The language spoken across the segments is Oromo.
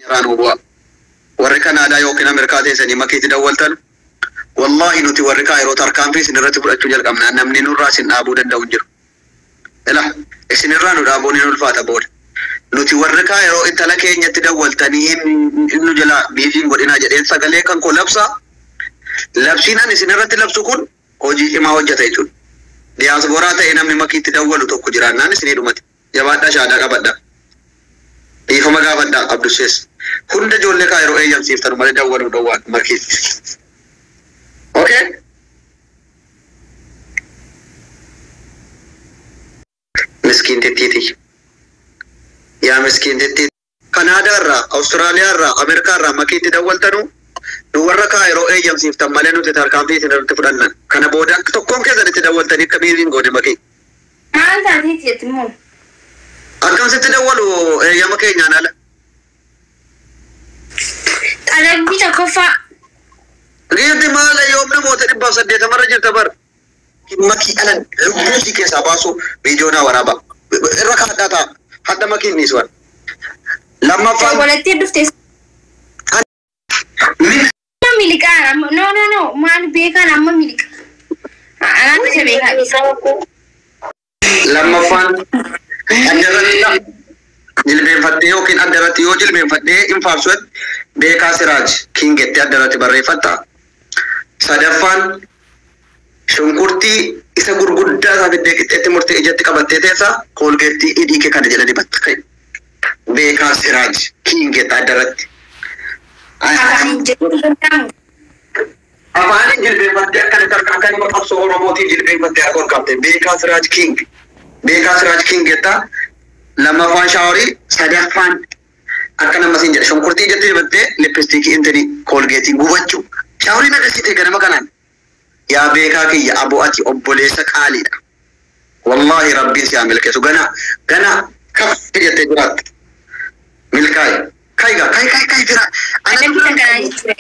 Irraa nu bu'a. Warri Kanaadaa yookiin Ameerikaa teessanii makiitti dawwaltan, wallaahi nuti warri Kaayiroo tarkaanfii isin irratti fudhachuu jalqabna, namni nurraa isin dhaabuu danda'u hin jiru. Ila isinirraa nu dhaabuun hin ulfaata booda. Nuti warri Kaayiroo intala keenyatti dawwaltanii hin nu jala biifiin godhinaa jedheen sagalee kan koo labsaa. Labsiin ani isin irratti labsu kun hojii cimaa hojjeta jechuudha. Diyaasporaa ta'ee namni makiitti dawwalu tokko jiraannaan isinii dhumate. Jabaadhaa, shaadaa qabadhaa. Dhiifama gaafadhaa Abdussees. Hunda ijoollee Kaayiroo eeyyamsiiftan malee dawwaluu dhowwaan makiitti. Okay? Miskiin tittiiti. Yaa miskiin tittiiti. Kanaadaa irraa, Awustiraaliyaa irraa, Ameerikaa irraa makiitti dawwaltanu, nu warra Kaayiroo eeyyamsiiftan malee nuti tarkaanfii isin irratti fudhanna. Kana booda tokkoon keessan itti dawwaltanii akka biiziin goone makii. Maal taateeti jetti immoo? Akkam sitti dawwalu eeyyama keenyaan ala? Xalabbii tokkoffaa. Giirti maala yoom namoota 180rra jirta bar. Makii alan lubbuu sii keessaa baasu viidiyoo naa waraaba. Irra kaadhaa ta'a. Hadda makiin ni suwan. Lammaffaan. Walattee dhufte. Amma miliqaa, no, no, no, maal beekaan amma miliqa. Anaan isa beekaa dhiisa. Lammaffaan addarratti jilbeenfattee yookiin addarratti yoo jilbeenfattee hin faarsutti Beekaa Siraaj Kingetti addarratti barreeffatta. Sadaffaan shunkurtii isa gurguddaa isaa fiddee qixxeetti murtee ijatti qabattee teessa, koolgeettii hidhii kee kana jedha dibatta. Beekaa Siraaj Kingetti addarratti. Afaaniin jechuu danda'amu. Afaaniin jilbeenfattee akkana tarkaa akka nama qabsoo Oromootiin jilbeenfattee akka ol qabte Beekaa Siraaj King. Beekaa Siraaj King jettaa. Lammaffaan shaaworii, sadaffaan akka nama siin jedhe shunkurtii ijatti dibattee lippistiikii intini koolgeetii gubachuu. Shaaworii agarsiite ganama kanaan. Yaa beekaa kiyya, aboo ati obboleessa qaaliidha. Wallaahi rabbiin si haa milkeessu. Gana gana kaf jettee jiraatta. Milkaa'i. Kayigaa kayi kayi kayi jira. Adabbii takkanaa jechuudha.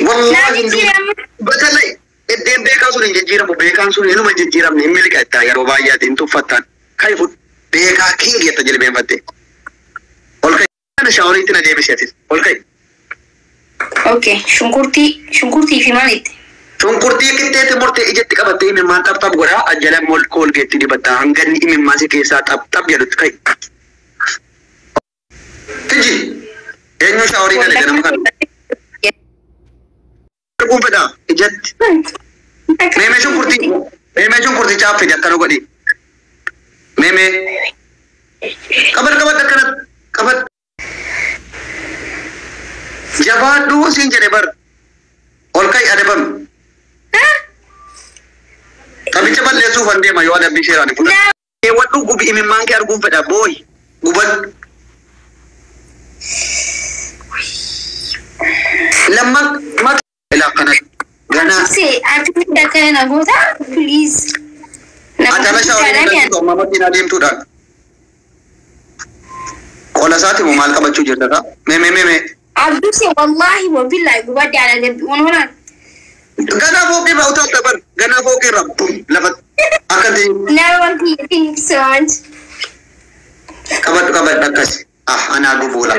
Wallaahi Naa jijjiirama. Batalai iddeen beekaa sun hin jijjiiramu, beekaan sun hinuma hin jijjiiramne, hin miliqa jettaa, yeroo baay'aati hin tuffattaan. Kayi fudhu, Beekaa King jetta jilbeenfattee. Ol ka'i, kana shaaworiitti na deebisi atis, ol ka'i. Okay, shunkurtii, shunkurtii fi maalitti? Shunkurtii qixxeetti murtee ijatti qabattee imimmaan xap xap godhaa, ajjala koolgeetti dibattaa hanga inni imimmaan si keessaa xap xap jedhutti, ka'i. Tiji eenyu shaaworii gale ganama kana? Arguun fedhaa ijatti. Meemee shunkurtii, meemee shunkurtii caaffide akkana godhi. Meemee qabad qabad akkana qabad. Jabaadhuu siin jedhe bar. Ol ka'i, adabami. Taphicha balleessuuf an deema yoo adabbii seeraan hin fudhanne. Keewwadhu, gubi, imimmaan kee arguun fedha, booyi, gubadhu. Lamma mata ilaa kana ganaa. Akkamitti akkana na goota? Please. Atala shaaworii galchitu amma makiinaa deemtuudhaan. Qola isaati moo maal qabachuu jirta kaa? Mee mee mee mee. Abduse, wallahi wa billahi gubadde ala dabbi onolaan. Ganaa fooqirraa utaalta bar. Ganaa fooqirraa bum lafa akka ta'e. Nama thank you so much. Qabadhu qabadhu akkas. Ah, anaa gubuula.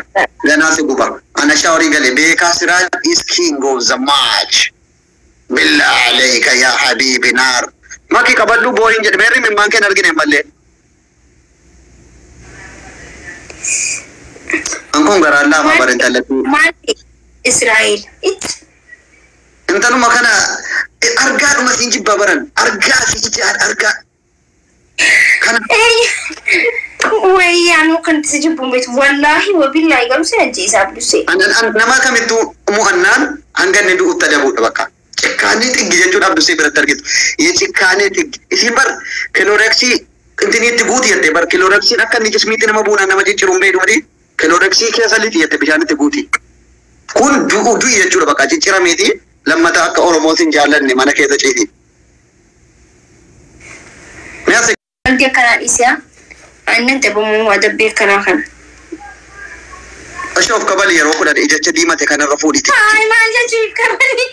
Ganaa si guba. Ana shaaworii gale. Beekaa Siraaj is king of the match. Billah alayka yaa habibi naar. Maki qabadhu, boohin jedhe meerri imimmaan kee hin argine mallee. An kun garaan laafa bar intalatti. Maal Israa'el? Intaluma kana argaadhuma siin jibba baran. Argaa si ijaan argaa. Kana Wayyaanuu kan si jibbu beektu, wallaahi wa billahi, garuu si ajjeesa Abduse. An nama kamittuu mo'annaan hanga inni du'utti adabuudha bakka. Cikkaanee xiggi jechuun Abdusee biratti argitu. Yee, cikkaanee xiggi. Isiin bar kilooreksii intiniitti guuti jettee bar, kilooreksiin akka inni jismiitti nama buunaan nama cicciru hin beeknu malee kilooreksii keessa lixi jette, bishaanitti guuti. Kun du'u du'i jechuudha bakka, ciccirameeti lammata akka Oromootiin jaallanne mana keessa ciiti. Mi'a Wanti akkanaa dhiisee aannan taphamuu adabbii akkanaa kana. Ashoof kabali yeroo 10 ijacha diimate kanarra fuudhiti. Ay, maal jechuun kabali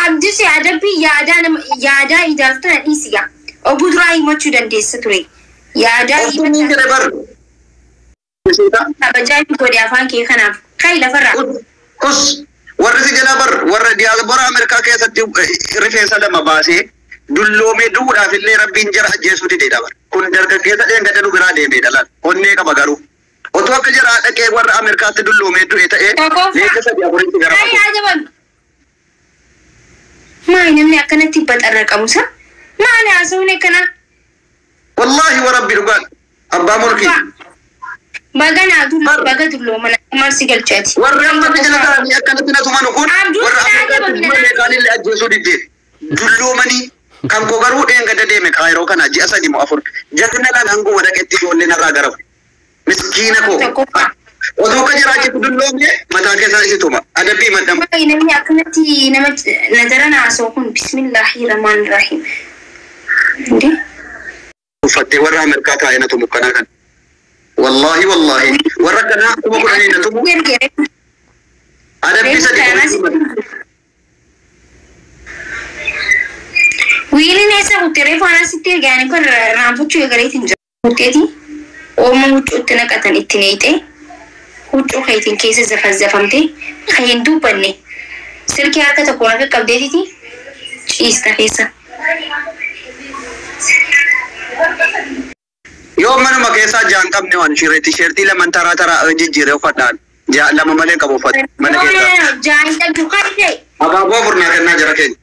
Abduse, adabbii yaadaa nama yaadaa ijaartu tana dhiisi gaa. Obbo duraa himachuu dandeessa ture. Yaadaa Oftuun hin jedhe bar. Kabajaa inni godhe afaan kee kanaaf. Kai lafarraa. Us warri si jalaa bar warra diyaaspoora Ameerikaa keessatti rifeensa lama baasee dulloomee duudhaaf illee rabbiin jara ajjeesuu didee bar. Kun dargaggeessa dheengadda nu biraa deemee dhalaan onnee qaba garuu. Otoo akka jara dhaqee warra Ameerikaatti dulloomee du'e ta'ee leenca sadii afuritti gara Kai ajabami. Maali namni akkanatti baxarra qabu sa? Maali haasawni akkanaa? Wallaahi wa rabbi dhugaan abbaa mulkii. Baga naa dullu baga dulloomana maal si galchaati. Warri amma jala ta'anii akkanatti na tumanu kun warra Ameerikaatti malee kaanillee ajjeesuu didee dulloomanii kan koo garuu dheengadda deeme kaayiroo kana ji'a 3 moo 4 jagna hanguma dhaqetti ijoollee narraa garafu. Miskiina koo. Otoo akka jiraachitti dulloomne mataa keessaa isi tuma adabbii maddamu. Maali namni akkanatti nama nadaran haasa'u kun bismillaahi rahmaan rahiim. Indee? Uffattee warra Ameerikaa taa'ee na tumu kanaa kan. Wallaahi wallaahi warra kanaa 10,000 na tumu adabbii sadii. Wiiliin eessa kuttee reefu anasitti ergaanii kun raanfachuu eegaleetiin jira. Kutteeti ooma huccuutti naqatan itti neeyxee huccuu keetiin keessa zafazafamtee kan hin dubbanne silkii harka tokkoon akka qabdeetiti ciista keessa. Yoo manuma keessaa jaan qabne waan shiree tisheertii lama taraa taraa jijjiiree uffadhaan lama malee qabu uffata mana keessaa. Jaan qabdu kan ta'e. Abaaboo afur naa kennaa jira keenya.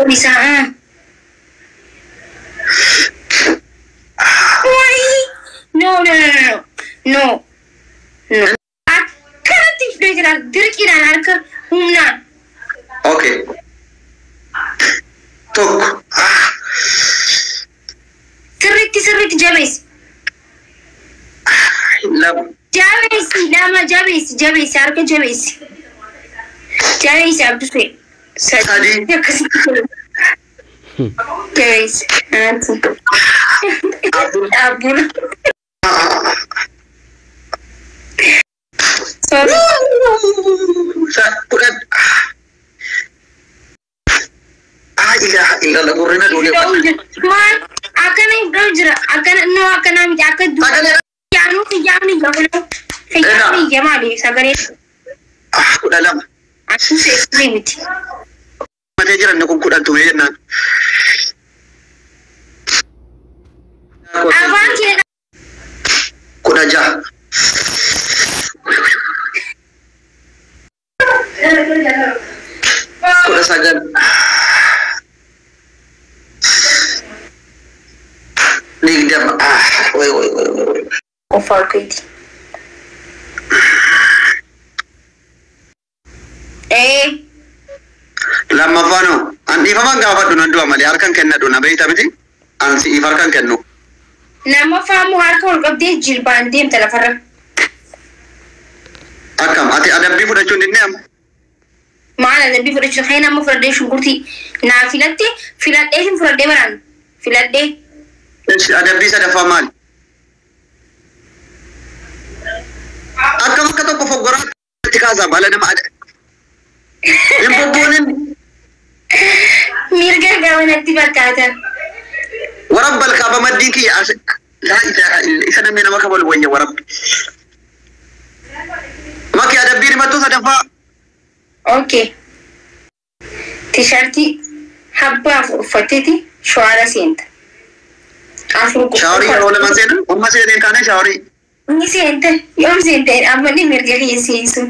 Isaa. No no no no no no. Akkanatti fidee jira dirqiidhaan harka humnaan. Okay. Tokko. Sirriitti sirriitti jabeessi. Lama. Jabeessi lama jabeessi jabeessi harka jabeessi. Jabeessi Abdusee. Sadii. Akkasitti jabeessi. Afur. Afur. Sorry. 10. Ah ilaha illallah gurrina duulee. Maal akkana hin dhawu jira akkana no akkana miti akka Sagalee. Yaanuu xiyyaamni gabaloo xiyyaamni jamaali sagalee. 12. Akkuma seesii miti. Matee jiran kun 10 tumee jennaan. Afaan kee 16. 19. 20. Wai wai wai wai. Qofaa keeti. Lammaffaanoo an dhiifaman gaafadhu nan du'a malee harkan kennadhu na beeyta miti an si'iif harkan kennu. Lammaffaa immoo harka ol qabdee jilbaan deemta lafarra. Akkam ati adabbii fudhachuu hin dinne amma? Maal adabbii fudhachuu kan amma fudhadhee shunkurtii naa filatte filadhee hin fudhadhee baraan filadhee. Adabbii sadaffaa maali? Akkam akka tokko foggoraatti kaasaa baala nama hin bobboonin. Mirga gabanatti fakkaata. Warabbal kaaba maddiin kiyya as laa ilaaha illa isa namni nama kabalu wayya warabbi. Maki adabbii himattuu sadaffaa. Okay. Tishartii habba afur uffatteeti shawaara seenta. Afur Shaaworii yeroo lama seenan amma seeneen kaane shaaworii. Ni seenta yoom seente amma ni mirga kiyya seensu.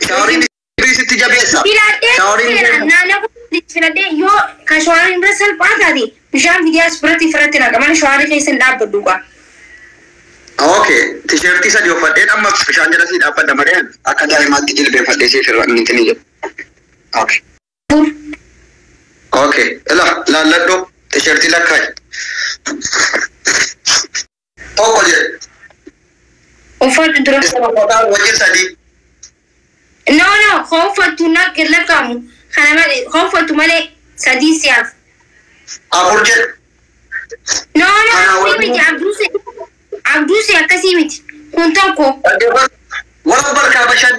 Shaaworiin sitti jabeessa. Filadhee Shaaworiin naannoo filadhee yoo kan shawaariin bira salphaa taate bishaan fidiyaas biratti firatti naqa mana shawaarii keessa hin dhaabbadhu gaa. Okay, tisheertii sadii uffadheen amma bishaan jala sii dhaabbadha malee akka daa'imaatti jilbeenfadhee siif irra inni ni jedhu. Okay. Okay, ila laalladhu tisheertii lakkaayi. Tokko jedhe. Uffadhu dura. Isa uffataa wajjin sadii. No no uffattu lakkaa'amu kana malee uffattu malee sadii si'aaf. Afur jedhe. No no akkasii miti Abduusee Abduusee akkasii miti kun tokko. Warra barkaa shan.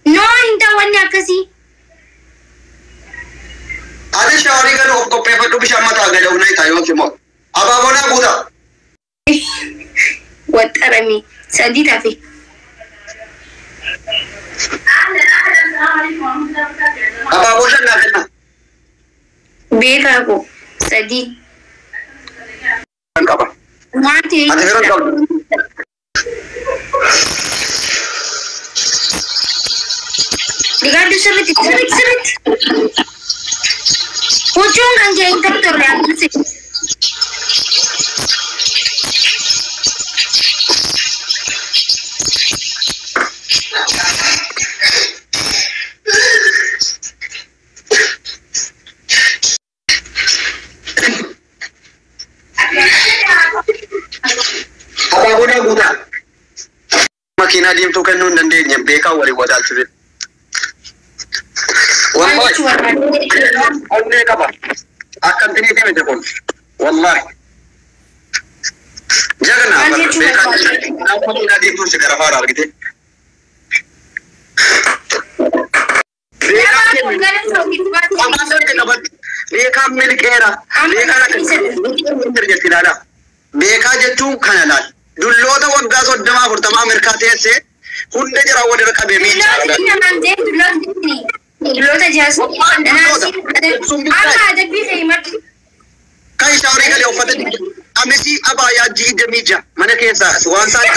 No hin ta'u wanni akkasii. Ati shaaworii galuu of qopheeffadhu bishaan mataa gad humna isaa yoo simoo. Abaaboo naa guutaa. Waxxarame sadii tafe. Abaaboo shan naa kenna. Beekaa koo sadii. Kan qaba. Wanti Ati fira hin qabdu. Dhigaadhu sirriitti sirriitti sirriitti. Huccuun kan kee hin tortorre akkasi. Abaaboo naa guutaa. Makiinaa diimtuu kennuu hin dandeenye beekaa waliin wadaalchise. Waan Wallahi. jechuu barbaade. Onnee qaba. Akkamtiniiti miti kun. Wallahi. Jagna Waan jechuu beekaa barbaade. makiinaa diimtuu si gara faara argite. Beekaa Nama kun gara soogiddu baatu. Afaan darbe qabatti. Beekaan milqeera. Beekaan akka jetti ilaala. Beekaa jechuun kana laal. Dulloota waggaa 30 40 Ameerikaa teessee hunda jira walirra qabee miichaa. Dulloota namaan ta'e dulloota dulloota jaas. Amma adabbii ta'e marti. Kan shaaworii galee uffata amisii abaayaa 26 mana keessaa waan isaan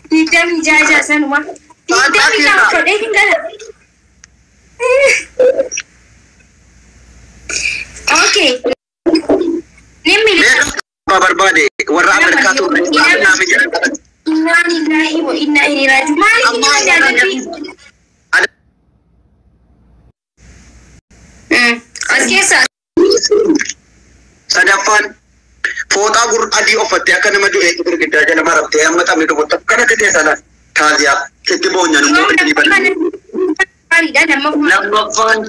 26 jaasanuma. 26 uffadhee hin gala. Okay. Ni miliqa. Beekaa barbaade warra Ameerikaa turre naaf jedhan. Innaa lillahi wa innaa ilaihi raaji'uun. Maaliif inni adabbii? As keessa Sadaffaan fooxaa gur adii uffattee akka nama du'ee girgiddaa jala marattee amma taphni dhufutti akkanatti teessa laal taaziyaa sitti boonyan immoo itti bal'aa. Gaariidha lammaffaa. Lammaffaan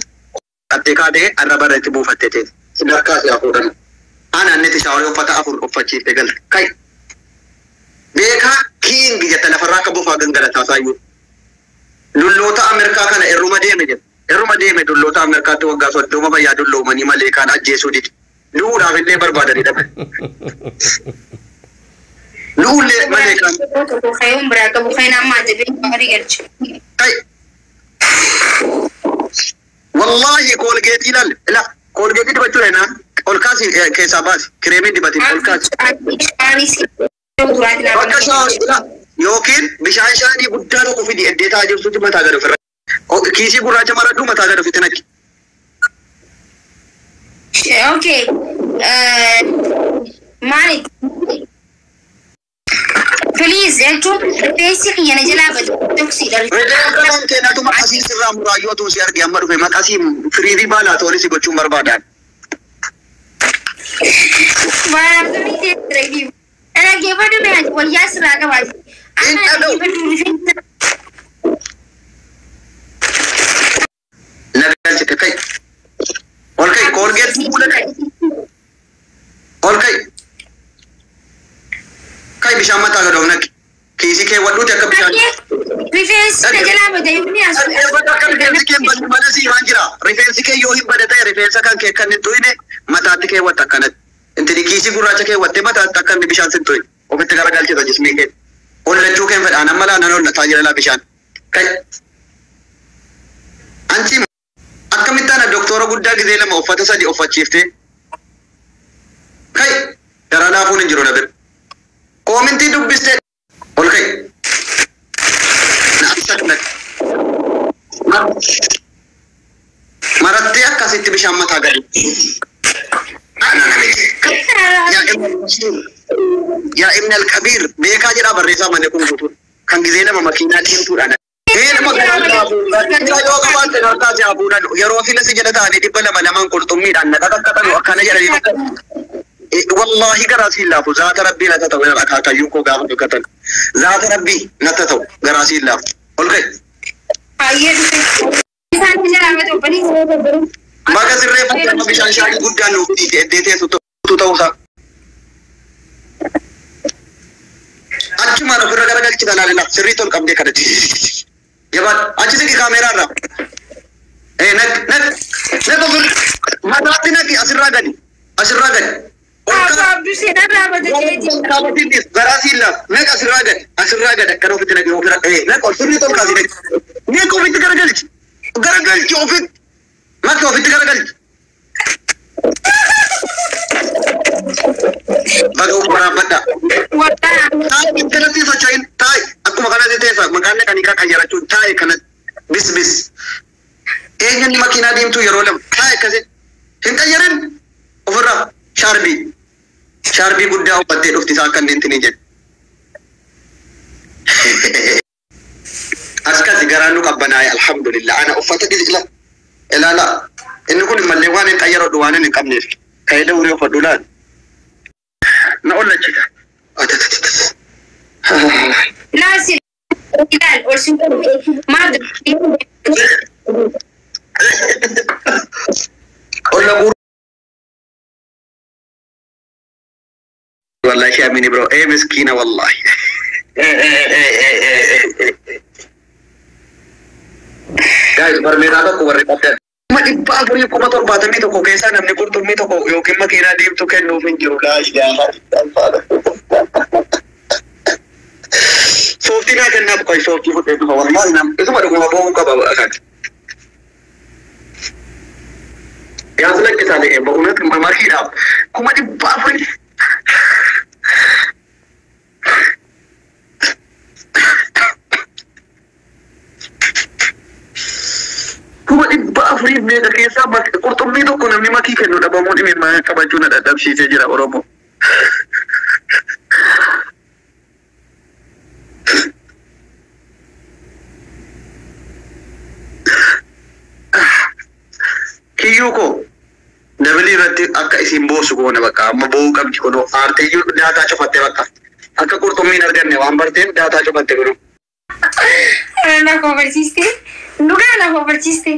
qabdee kaatee arraba irratti buufattee teessa. Sadarkaa siyaa fuudhan. Ana inni shaaworii uffata afur uffachiiftee galte. Kai. Beekaa kiingi jetta lafarraa akka bofaa gangalataa saayyuu. Dulloota Ameerikaa kana irruma deeme jedha. Irruma deeme dulloota Ameerikaatti waggaa 30 fayyaa dulloomanii malee kaan ajjeesuu didi. Du'uudhaaf illee barbaadanii dhaban. Du'ullee malee kaan. Tokko kayoon biraa qabu kan amma adabbii gaarii galche. Kai. Wallaahi koolgeetii ilaali. Ila koolgeetii dibachuu dha ol kaasi keessaa baasi. Kireemii dibatiin ol kaasi. Bakka shaaworii ila yookiin bishaan shaanii guddaa tokko fidi eddee taa'aa jirtutti mataa gad ofirra. Kiisii gurraacha maradhu mataa gad ofitti naqi. Okay. Maali? Please jechuun rifeensi kiyya na jalaa bade toksiidha. Rifeensa kan keenyatu maqasii sirraa muraayyoo utuu si arge amma dhufe maqasii firiirii baalaa toolis gochuun barbaadan. Baaraabdomii ta'e Dhaggeeffadhu mee wayyaa sirraa qabaate. Amma dhaggeeffadhu rifeensa. Nagalchite kai. Ol kai koolgeetti fuula kai. Ol kai. Kai bishaan mataa gad of naqi. Kiisii kee wadhuuti akka bishaan. Rifeensi na jalaa bade inni as. Dhaggeeffadhu akka rifeensi kee hin badne mana siimaan jira. Rifeensi kee yoo hin bade ta'e rifeensa kan kee kan hin tuyne mataatti keewwatta akkanatti. Intini kiisii gurraacha keewwattee mataatti akka inni bishaan sin tuyne. Ofitti garagalchita jismii kee. Hollachuu kee hin fedhaan amma laanan hollataa jira laa bishaan. Kai. Anchi akkamitti ana doktora guddaa gizee lama uffata sadi uffachiiftee. Kai garaa laafuun hin jiru na bira. Koomintii dubbistee ol kai. Marattee akkasitti bishaan mataa gadi. Ana namichi. Yaa Ibn al-Kabiir beekaa jedhaa barreessaa manni kun guutuun kan gizee lama makiinaa deemtuudhaan. Nama yoo qabaatte harkaa si haa fuudhan yeroo fila si jala ta'anii 200 200 qurxummiidhaan naqa qaqqaxanu akkana jedhanii wallaahi garaa siin laafu zaata rabbii nata ta'u akaakayyuun koo gaafa dukkatan zaata rabbii nata ta'u garaa siin laafu ol ka'e. Baay'ee dhufe. Isaan jalaa bade obboleessi. Baga sirreeffate bishaan shaayii guddaan nuuf dhiite eddee teessu ta'uusaa. Achumaan ofirra garagalchita laalila sirriitti ol qabdee kadhatti. Jabaadhu achi siqi kaameeraa irraa. Naq naq naq ofirra mataatti naqi asirraa gadi asirraa gadi. Abduu seenaa raabata jeeti. Garaa siin laaf naq asirraa gadi asirraa gadi akkana ofitti naqi ofirra naq ol sirrii tol kaasi naqi. Naq ofitti garagalchi garagalchi ofitti maki ofitti garagalchi. Baga waraabadha. Taa'i kanatti socho'in taa'i akkuma kanatti teessa maqaan naqanii kan qayyarachuun taa'i kanatti bis bis. Eenyuun makiinaa deemtuu yeroo lama taa'i akkasitti hin qayyarin ofirraa shaarbii shaarbii guddaa uffattee dhufti isaa kanneen tini jedhe. Akkasi garaan nu qabbanaa'e alhamdulillah ana uffata dhisi ilaala inni kun mallee waan hin qayyaradhu waan hin qabneef ka'ee dawuree uffadhu laal. Na ollachita. Laasi ilaal ol sin maal Olla guur. Wallahi amini bro miskiina wallahi. Guys barmeeraa tokko warri qabdan. 471,000 keessaa namni qurxummii tokko yookiin makiinaa deemtu kennuuf hin jiru. Laa ilaaha illallah. Sooftii naa kennaa qoy sooftii fudhee dhufa wallahi nam isuma dhuguma boo'uu qaba kan. ያስለቅሳል። ይሄ በእውነት መኪና 400,000 400,000 meeqa keessaa qurxummii tokko namni makii kennu dhabamuun dhimma qabachuu na dadhabsiisee jira Oromoo. Kiyyuu koo dabalii irratti akka isin boosu goone bakka amma boo'uu qabdi kunoo aarteeyyuu daataa cufatte bakka akka qurxummiin arganne waan barteen daataa cufatte kunoo. Na kofarchiiste. Dhugaa na kofarchiiste.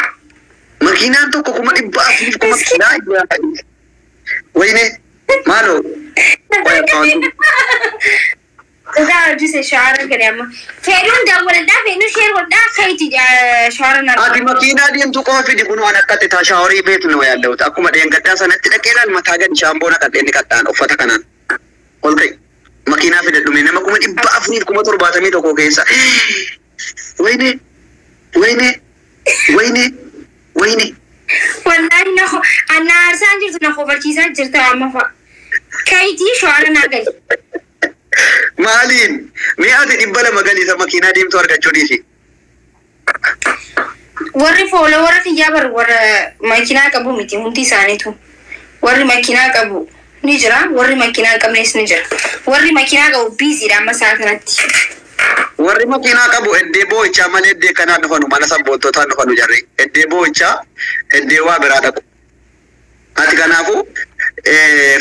Makiinaan tokko 400,000 kuma wayne maaloo. Dhugaa hojii shaara gadi amma. Fedhuun daawwadhaa fedhuun sheer godhaa kayti shaara na. Ati makiinaa deemtu qofa fidi kunoo an akkatti taa shaaworii beeknu ነው ያለሁት. Akkuma dheengaddaa sanatti dhaqee laal mataa gadi shaamboo naqadhee ni qaxxaan uffata kanaan. Ol ka'i. Makiinaa fidadhume nama 471,000 keessa. Wayne wayne wayne wayne. Wallahi na anna aarsaan jirtu na kofarchiisaa jirta amma fa'a. Kayti shaara naa gali. Maaliin mi'a ati 200 galiisa makiinaa deemtu argachuu dhiisi. Warri foolowara kiyyaa bar warra makiinaa qabu miti hundi isaaniitu. Warri makiinaa qabu ni jira warri makiinaa hin qabnes ni jira. Warri makiinaa qabu biiziidha amma sa'a kanatti. Warri makiinaa qabu eddee boo'ichaa malee eddee kanaan dhufanu mana sabboontootaan dhufanu jarri. Eddee boo'ichaa eddee waa biraa dhaqu. Ati kanaafuu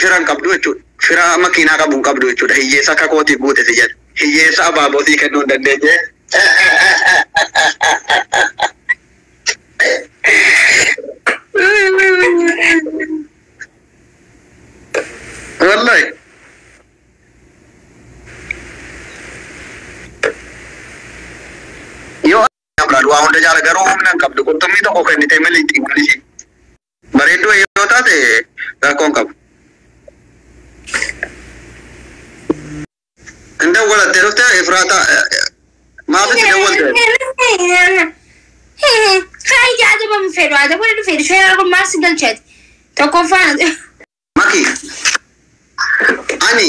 fira hin qabdu jechuudha. Fira makiinaa qabu hin qabdu jechuudha. Hiyyeessa akka kootii guute si jedha. Hiyyeessa abaabootii kennuu hin dandeenye. Wallahi. Yoo waa hunda jaala garuu humna hin qabdu qurxummii tokko kennitee malee ittiin mul'isi. Bareedduu yoo taate rakkoo hin qabu. Hin dawwalattee dhufte Efraata maafitti dawwalte? Kayti adaba fedhu adaba fedhu sheera kun maal si galcheeti tokkoffaan. Maki ani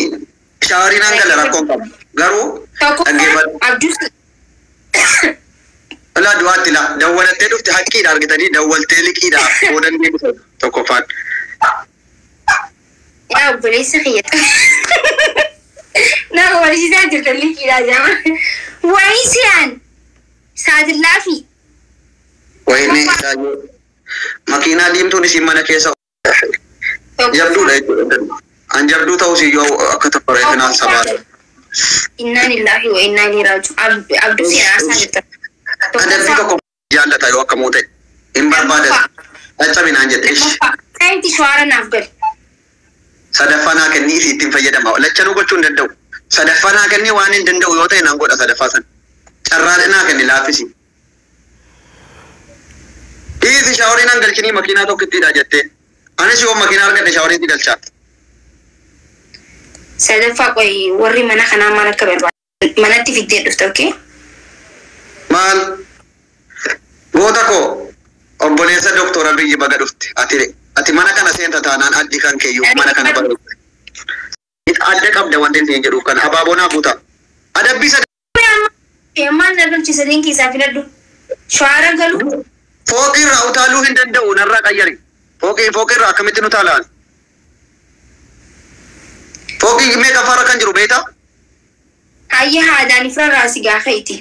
shaaworii naan gala rakkoo hin qabu garuu Tokkoffaan abduu. Laa du'aatti laa dawwalattee dhufte haqqiidha argitanii dawwaltee liqiidha boodan deebise tokkoffaan. Yaa obboleessa kiyya. Na kofarchiisaa jirta liqiidha jama. Wayii siyaan saatillaa fi. Wayne isaa makiinaa diimtuun isin mana keessa jabduudha jechuudha. An jabduu ta'us iyyuu akka tafareetinaan sabaadha. Innaa lillahi wa innaa ilaihi raaji'uun. Abduu seenaa isaa jirta. Adabbii tokko jaallata yoo akka ta'e hin barbaadan. Caccabinaan jedhe ishi. Kayti shaara naaf gali. Sadaffaa naa kennii isii ittiin fayyadama. Lachanuu gochuu hin danda'u. Sadaffaa naa kennii waan hin danda'u yoo ta'e naan godha sadaffaa sana. Carraa naa kenni laaffisi. Dhiisi shaaworiin an galchinii makiinaa tokkittiidha jettee. Anis yoo makiinaa argadhe shaaworiitti galchaa. Sadaffaa qoy warri mana kanaa maal akka barbaadan manatti fiddee dhufte okee? Maal? Goota koo obboleessa Doktor Abiyyi baga dhufte. Ati mana kana seenta taanaan addi kan keeyyuu mana kana baru. Adda qabda wanti hin jedhuuf kana abaaboo naa guutaa. Adabbii sada. Maal na galchi sadeen keessaa filadhu. Shawaara galu. Fooqii irraa utaaluu hin danda'u narraa qayyari. Fooqii irraa akkamittiin utaalaan? Fooqii meeqaffaarra kan jiru beektaa? Hayya haadhaan ifirarraa si gaafeeti.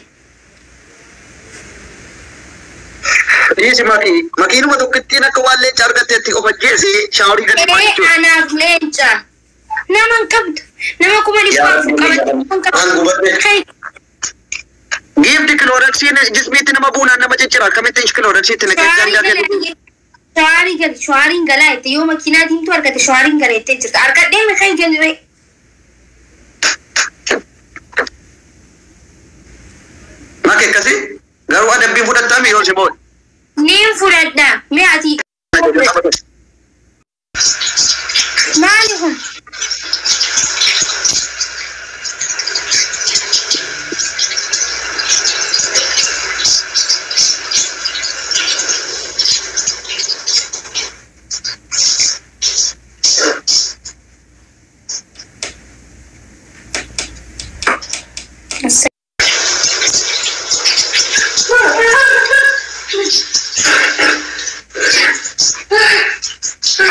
Dhiisi makii makiinuma tokkittiin akka waan leenca argatteetti of ajjeesee shaaworii gadi maal Ee jechuudha. anaaf leenca. Nama hin qabdu. Nama 400,000 qabatu hin An qabdu. gubadhe. Hai. Giifti kilooraksiin jismiitti nama buunaan nama ciccira akkamittiin kilooraksiitti naqee Shawaarii kennu. gali. Shawarii gali. Shawaariin galaa jette yoo makiinaa diimtuu argate shawaariin gala jettee jirta. Argadhee meeqa gali ree? Maki akkasii garuu adabbiin fudhattami yoo si booda. Niin fudhadha. Mee ati maali kun?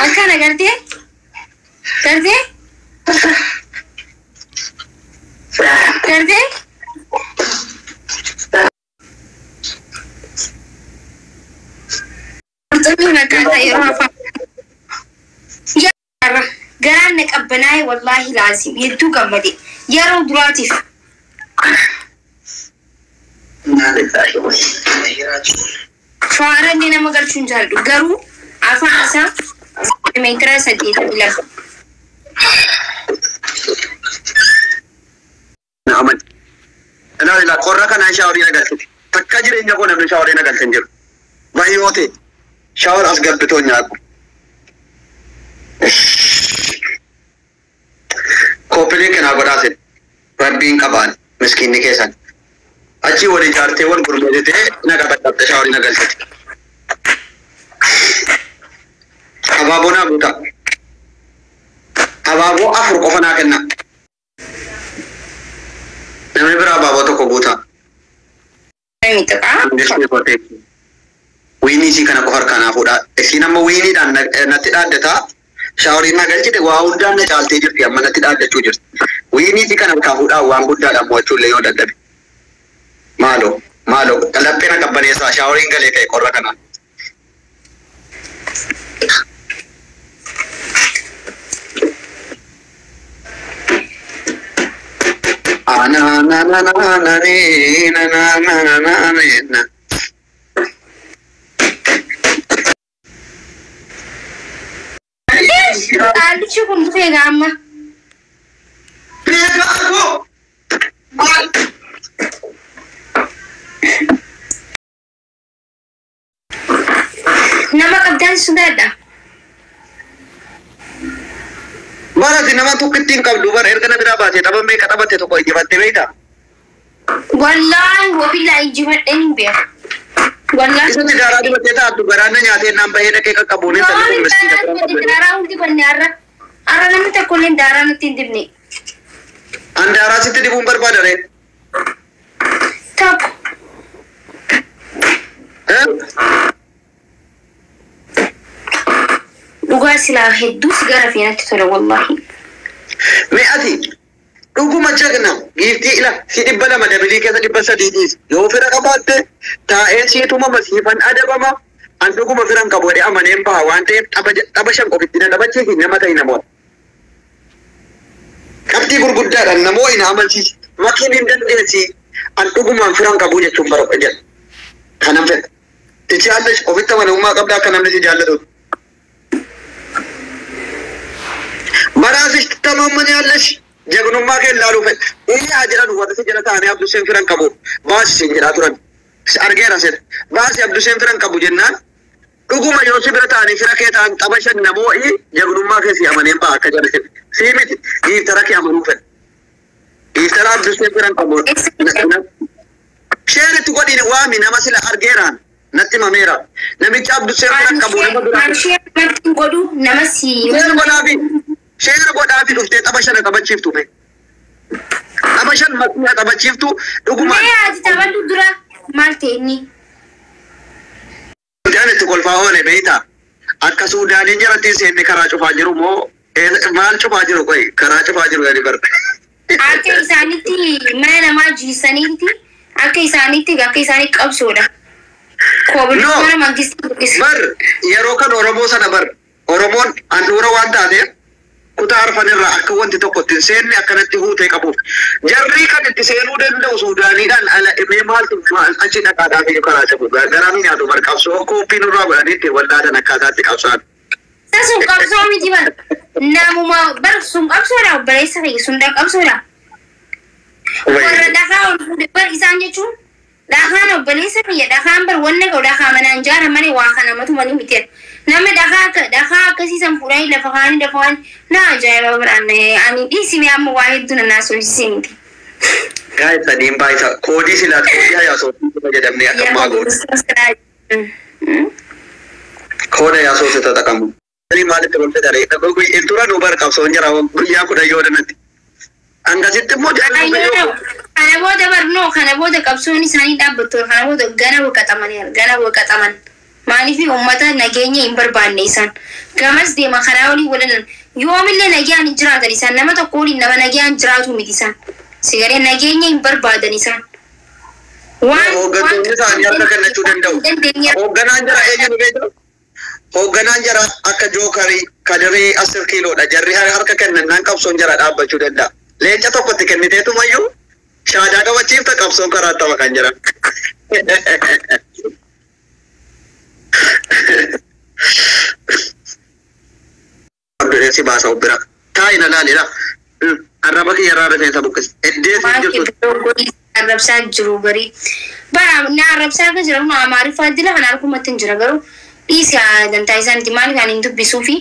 Akkana gartee? Gartee? Gartee? Qurxummiin akkaataa yeroo afaan. Yaa garaan na qabbanaa'e wallaahi laazim hedduu gammade yeroo duraatiif. Shawaaranni nama galchuu hin jaalladhu garuu afaan isaa 82 meetira. Aman. Ilaa ilaa qorra kanaan shaaworii na galchite. Takka jireenya koo namni shaaworii na galche hin jiru. Baay'ee shaawor as gabbitoo nyaaqu. Kooppileen kanaa godhaasin rabbiin qabaan miskiinni keessan. Achi wal ijaartee wal gurmeessitee na qabadhabde shaaworii na galchite. Abaaboo naa guutaa. Abaaboo afur qofa naa kenna. Namni biraa abaaboo tokko guutaa. Mixuqaa. Wiinii isii kana qofa harkaa naa fuudhaa. Isiin amma wiiniidhaan natti dhaaddataa. Shaaworiin na galchite waa hundaan na caaltee jirti amma natti dhaaddachuu jirti. Wiinii isii kana harkaa fuudhaa waan guddaadhaan mo'achuu illee yoo dadhabe. Maaloo maaloo laphee na qabbaneessaa shaaworiin galee ka'e qorra kanaan. Ana na na na na ni na na na na na ni na. Qaallichi kun dhufee gaama. Beekaa maal? Nama qabdaan sodaadha. Barati nama tokko ittiin qabdu bara erga na biraa baatee tapha meeqa taphatte tokko injifattee beektaa? Wallaahi wabillaa injifadheen hin beeku. Wallaahi. Isatti daaraa dibattee taattu garaan na nyaatee naan bahee dhaqee qaqqabuun hin Maali ta'u miskiina daaraa biraa qabdu. daaraa hundi banne har'a. Har'a namni tokko illee daaraa nutti hin dibne. An daaraa sitti dibuun barbaada ree. Tokko. Eh? Dhugaa silaa hedduu si gara feenatti tola wallaahi. Mee ati dhuguma jagna giiftii ila si 200 dabilii keessa 300 dhiisi yoo fira qabaatte taa'ee siituma masiifan adabama an dhuguma firan qabu jedhee amaneen baha waan ta'eef tapha shan qofitti na taphachiisi nama ta'e namoota. Qabxii gurguddaadhaan namoo hin amansiisi makiin hin dandeessi an dhugumaan firan qabu jechuun bara jedha. Kanan fedha. Tichaallesh ofitti amanamummaa qabda akka namni si jaallatu. በራስሽ ትተማመኛለሽ። ጀግኑማ kee ilaaluu fedha. Inni haa jedhan warra si jala taa'anii Abduseen firan qabu baasi siin jedhaa turan. Argeera seeta. Baasi Abduseen firan qabu jennaan Dhuguma yoo si bira ta'anii fira kee ta'an tapha shan namooi jagnummaa kee si amaneen ba'a akka jedhe. Sii miti giiftara kee amanuu fedha. Giiftara Abdusee firan qabu. Sheer itti godhiin waami nama sila argeeraan natti himameera. Namicha Abdusee firan qabu nama bira. An share natti hin godhu nama si. Sheer godhaafi sheer godhaafi dhuftee tapha shana taphachiiftu mee. Tapha shan makiyaa taphachiiftu dhugumaan. Mee ati taphadhu dura maal ta'e inni? Suudaan itti kolfaa oole beektaa? Akka Suudaaniin jalatti seenne karaa cufaa jiru moo maal cufaa jiru qoy karaa cufaa jiru gadi bar. Akka isaanitti mana namaa jiisaniitti akka isaanitti akka isaanii qabsoodha. Koobulli No. mana mangistii buqqisa. Bar yeroo kan Oromoo sana bar Oromoon handhuura waan taateef kutaa arfan irraa akka wanti tokko ittiin seenne akkanatti huutee qabuuf. Jarri kan itti seenuu danda'u Suudaaniidhaan ala mee maaltu maal achi dhaqaadhaaf iyyuu karaa cufu garaa ni nyaatu bar qabsoo kooppii nurraa godhanii ittiin wallaadan akkaataatti qabsaan. Isa sun qabsoo miti bar. Namuma bar sun qabsoodha obboleessa kiyya sun qabsoodha. Warra dhakaa ol fuudhe bar isaan jechuun dhakaan obboleessa kiyya dhakaan bar wanna ga'u dhakaa manaan jaara malee waa kana matumanii miti. Namni dhakaa akka dhakaa akkasiisan fuudhanii lafa kaanii lafa kaanii na ajaa'iba biraan ani dhiisime amma waa hedduu na naasofsiisee miti. Gaa'e sadiin baay'isa koodii silaa koodii hayaasootii fayyadamnee akka maa goone. Kooda yaasootii tataqamu. Maalitti kolfee daree tura nu bar qabsoon jira guyyaa 10 yoo danatti. Hangasitti immoo jaalladhu. Kana booda barnoo kana booda qabsoon isaanii dhaabbattu kana booda gana waqaxaman gana waqaxaman. Maaliif uummata nageenya hin barbaanne isaan gamas deema karaa olii walalan yoomillee nagaan hin jiraatan isaan nama tokko waliin nama nagaan jiraatu miti isaan sigaree nageenya hin barbaadan isaan. Waan Hooggantoonni isaanii harka kennachuu danda'u. Hoogganaan jara eenyu beektu? Hoogganaan jara akka jookarii kadiree 10 kiiloodha. Jarri harka kennannaan qabsoon jara dhaabbachuu danda'a. Leenca tokkotti kenniteetumayyuu shaadaa qabachiifta qabsoon karaa tapha kan jiran. Abduleen si baasa bira. Taa'i na laalidha. Arraba kiyya irraa rifeensa buqqis. Eddee Waan jirtu. Arrabsaa jiru garii. Bara na arrabsaa akka jiran Amaariffaa dila kana harkumatti hin jira garuu dhiisi dantaa isaaniiti maaliif ani hin dubbisuu fi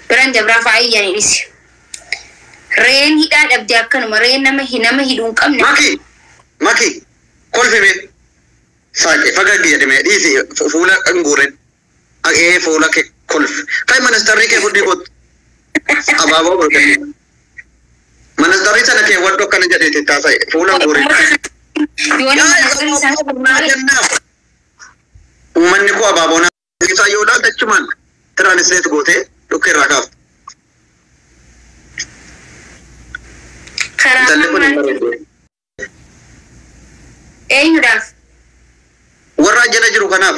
biran dabraa fa'aa iyyanii dhiisi. Re'een hidhaa dhabde akkanuma re'een nama nama hidhuu hin qabne. Maki, maki, kolfime. Saaqe, fagaggi jedhame, dhiisi fuula hin guurin. Ee fuula kee kolfi. Kai ministarrii kee fudhii kottu. Abaaboo godhate. Ministarrii sana kee waddu akkana jedheeti taasise fuula hin guurin. Yoon Yaa ministeerri abaaboo isaa kennaaf. Uummanni koo abaaboo naa isaa yoo ilaalte achumaan translate gootee dhukkee irraa kaafte. Karaa Intalli kun hin bareedu. Eenyudhaaf? Warra jala jiru kanaaf.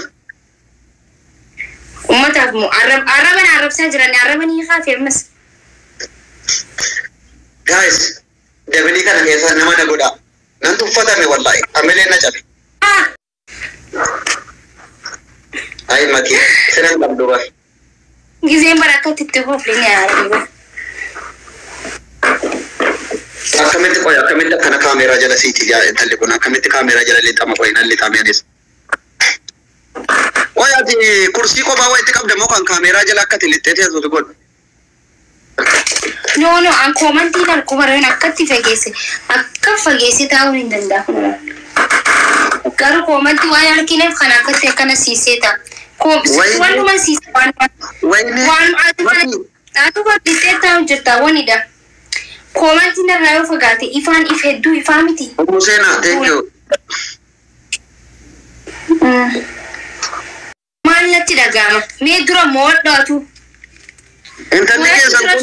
Uummataaf moo arraba na arrabsaa jiran arraba ni kaafe ammas. Guys, dabilii kana keessa nama na godhaa. Nan tuffatame wallahi. Amilee na cabe. Ah! Ay maki, sinan qabdu bar. Gizeen bara akkatti itti koofle ni aarame. Akkamitti qoy akkamitti akkana kaameeraa jala siiti jaa intalli kun akkamitti kaameeraa jala lixama qoy nan lixame anis. Qoy ati kursii kophaa wayitti qabda moo kan kaameeraa jala akkati lixxee teessuutu godhu? No, an koomantii kan kubareen akkatti fageesse akka fageesse taa'uu hin danda'u. Garuu koomantii waan argineef kan akkatti akkana siisee ta'a. Wanuma siise waan Wayne waan maki atu lixxee taa'u jirta wanidha. Koomantiin irraa yoo fagaate ifaan if hedduu ifaa miti. Ummu Seenaa, thank you. Maal natti dhaga'ama? Mee dura mo'adhaatu. Intalli keessan kun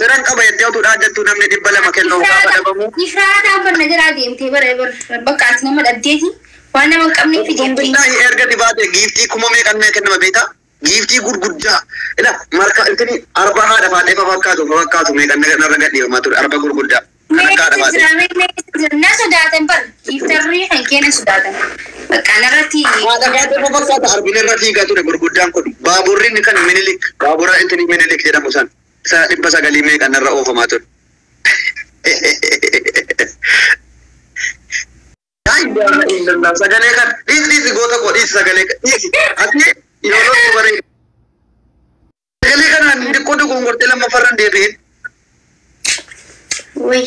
siran qaba jettee utuu dhaaddattuu namni 200 kennuuf gaafa dhabamu. Ifraataan barna jalaa deemtee bara bara bakka ati nama dhabdeeti waan nama hin qabneef deemtee. Billahi erga dibaate giiftii kuma meeqan mee kennama beektaa? Giiftii gurguddaa. Ila marka intini arba haadha faatee fa fakkaatu fa fakkaatu meeqan narra gadhiifamaa ture arba gurguddaa. Kan akka haadha faatee. Na sodaatan bar giiftarrii kan kee na sodaatan. Bakka narratti. Haadha faatee fa fakkaata arbina irra fiigaa ture gurguddaan kun. Baaburri inni kan Minilik baabura intini Minilik jedhamu san isa 900 meeqan narra oofamaa ture. Laa ilaaha illallah sagalee kan dhiisi dhiisi goota koo dhiisi sagalee kan dhiisi. Ati yoo loltu bareeda. Tokko dogongortee lammaffaarra hin deebi'in. Wayi.